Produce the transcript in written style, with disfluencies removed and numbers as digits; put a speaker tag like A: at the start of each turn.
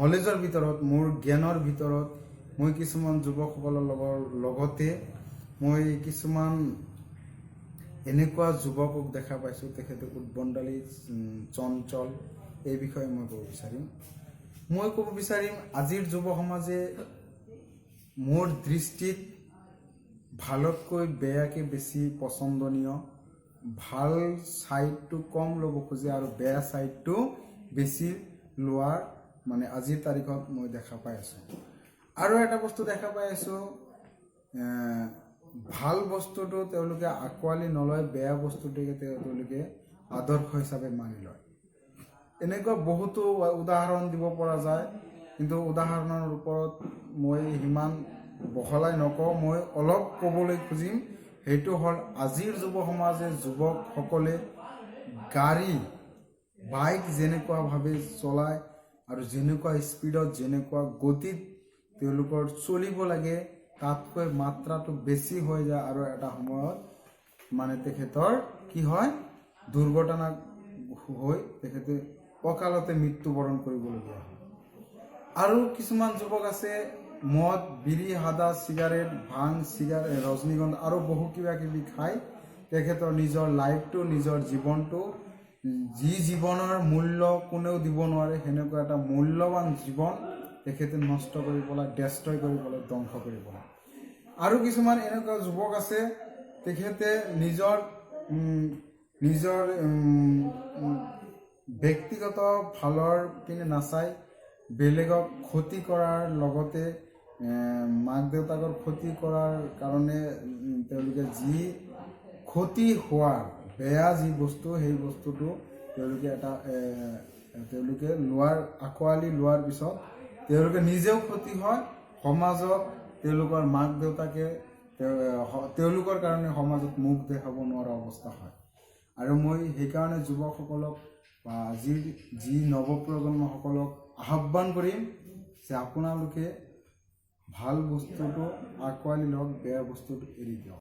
A: নলেজৰ ভিতৰত, মোৰ জ্ঞানৰ ভিতৰত মই কিছুমান যুৱকসকলৰ লগতে মই কিছুমান এনেকুৱা যুৱকক দেখা পাইছোঁ, তেখেতে উদ্ভণ্ডালি, চঞ্চল। এই বিষয়ে মই ক'ব বিচাৰিম। মই ক'ব বিচাৰিম, আজিৰ যুৱ সমাজে মোৰ দৃষ্টিত ভালতকৈ বেয়াকে বেছি পচন্দনীয়। ভাল ছাইডটো কম ল'ব খোজে আৰু বেয়া ছাইডটো বেছি লোৱাৰ মানে আজিৰ তাৰিখত মই দেখা পাই আছোঁ। আৰু এটা বস্তু দেখা পাই আছোঁ, ভাল বস্তুটো তেওঁলোকে আঁকোৱালি নলয়, বেয়া বস্তুটোকে তেওঁলোকে আদৰ্শ হিচাপে মানি লয়। এনেকুৱা বহুতো উদাহৰণ দিব পৰা যায়, কিন্তু উদাহৰণৰ ওপৰত মই সিমান বহলাই নকওঁ। মই অলপ ক'বলৈ খুজিম, সেইটো হ'ল আজিৰ যুৱ সমাজে, যুৱকসকলে গাড়ী, বাইক যেনেকুৱাভাৱে চলায় আৰু যেনেকুৱা স্পীডত, যেনেকুৱা গতিত তেওঁলোকৰ চলিব লাগে, তাতকৈ মাত্ৰাটো বেছি হৈ যায় আৰু এটা সময়ত মানে তেখেতৰ কি হয়, দুৰ্ঘটনা হৈ তেখেতে অকালতে মৃত্যুবৰণ কৰিবলগীয়া হয়। আৰু কিছুমান যুৱক আছে, মদ, বিড়ি, সাদা, চিগাৰেট, ভাং, চিগাৰেট, ৰজনীগন্ধা আৰু বহু কিবা কিবি খাই তেখেতৰ নিজৰ লাইফটো, নিজৰ জীৱনটো, যি জীৱনৰ মূল্য কোনেও দিব নোৱাৰে, সেনেকুৱা এটা মূল্যৱান জীৱন তেখেতে নষ্ট কৰি পেলাই, ডেষ্ট্ৰয় কৰি পেলাই, ধ্বংস কৰি পেলাই। আৰু কিছুমান এনেকুৱা যুৱক আছে, তেখেতে নিজৰ ব্যক্তিগত ভালৰ পিনে নাচাই বেলেগক ক্ষতি কৰাৰ লগতে মাক দেউতাকৰ ক্ষতি কৰাৰ কাৰণে তেওঁলোকে যি ক্ষতি হোৱাৰ বেয়া যি বস্তু, সেই বস্তুটো তেওঁলোকে এটা তেওঁলোকে লোৱাৰ, আঁকোৱালি লোৱাৰ পিছত তেওঁলোকে নিজেও ক্ষতি হয়, সমাজত তেওঁলোকৰ মাক দেউতাকে তেওঁলোকৰ কাৰণে সমাজত মুখ দেখাব নোৱাৰা অৱস্থা হয়। আৰু মই সেইকাৰণে যুৱকসকলক বা আজিৰ যি নৱপ্ৰজন্মসকলক আহ্বান কৰিম যে আপোনালোকে ভাল বস্তুটো আঁকোৱালি লওক, বেয়া বস্তুটো এৰি দিয়ক।